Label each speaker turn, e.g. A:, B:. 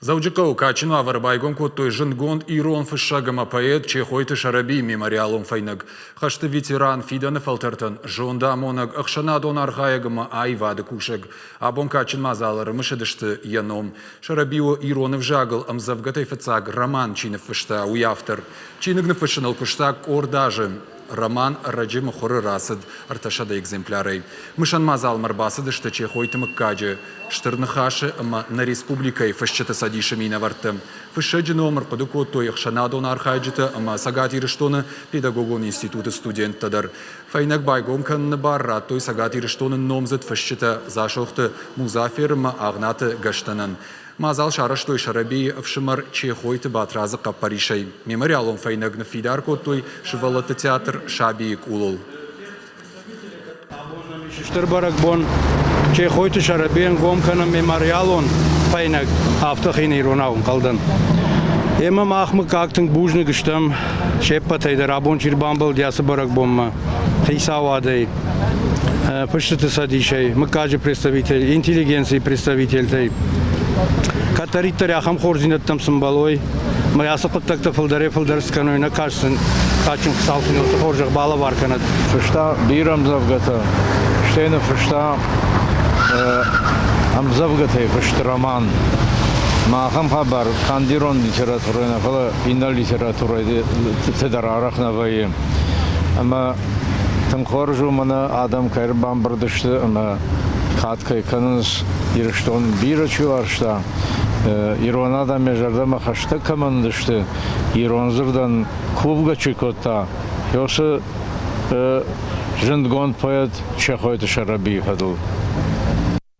A: Дзӕуджыхъӕуы кадджын уавӕры байгом кодтой зындгонд ирон фыссӕг ӕмӕ поэт Чехойты Сӕрӕбийы мемориалон фӕйнӕг. Хӕсты ветеран, фидӕны фӕлтӕртӕн зондамонӕг, ӕхсӕнадон архайӕг ӕмӕ аивады кусӕг. Абон кадджын мадзалы ӕрымысыдысты йӕ ном. Сӕрӕби у ирон ӕвзагыл ӕмдзӕвгӕтӕй фыццаг роман чи ныффыста, уый автор. Чиныг ныффыссыныл куыста къорд азы. Роман ӕрӕджы мыхуыры рацыд 300 экземплярӕй. Мысӕн мадзалмӕ ӕрбацыдысты Чехойты мыггаджы Стыр Ныхасы ӕмӕ нӕ республикӕйы Фысджыты цӕдисы минӕвӕрттӕ. Фыссӕджы ном ӕрхъуыды кодтой ӕхсӕнадон архайджытӕ ӕмӕ Цӕгат Ирыстоны педагогон институты студенттӕ дӕр. Фӕйнӕг байгом кӕныны бар радтой Цӕгат Ирыстоны номдзыд фысджытӕ Дзасохты Музафер ӕмӕ Агънаты Гӕстӕнӕн. Мадзал сарӕзтой Сӕрӕбийы ӕфсымӕр Чехойты Батрадзы хъӕппӕрисӕй. Мемориалон фӕйнӕг ныффидар кодтой сывӕллӕтты театр «Сабийы къулыл».
B: Абон нӕм ис стыр бӕрӕгбон. Чехойты Сӕрӕбийӕн гом кӕнӕм мемориалон фӕйнӕг, афтӕ хин иронау ӕнхъӕлдӕн. Ӕмӕ мах мыггаг тынг бузныг стӕм се ппӕтӕй дӕр абон чи рбамбӕлди ацы бӕрӕгбонмӕ хицауадӕй, фысджыты цӕдисӕй, мыггаджы представитель, интеллигенцийы представительтӕй. Кӕддӕриддӕр ахӕм хорздзинӕдтӕм цы мбӕлой, мӕ ацы хъуыддӕгтӕ фылдӕрӕй-фылдӕр скӕной, нӕ каст сын кадджын Хуыцау сын уыцы хорзӕх балӕвар кӕнӕд.
C: Фыста бирӕ ӕмдзӕвгӕтӕ, стӕй ныффыста ӕмдзӕвгӕтӕй фыст роман. Мӕ ахӕм хабар канд ирон литературӕйы нӕ, фӕлӕ иннӕ литературӕйы дӕр арӕх нӕ вӕййы. Ӕмӕ тынг хорз у, мӕнӕ адӕм кӕй ӕрбамбырд сты ӕмӕ кад кӕй кӕнынц, Ирыстон бирӕ чи уарзта, ирон адӕм йӕ зӕрдӕмӕ хӕстӕг кӕмӕн уыдысты, ирон дзырдӕн кувгӕ чи кодта, уыцы зындгонд поэт Чехойты Сӕрӕбийы фӕдыл.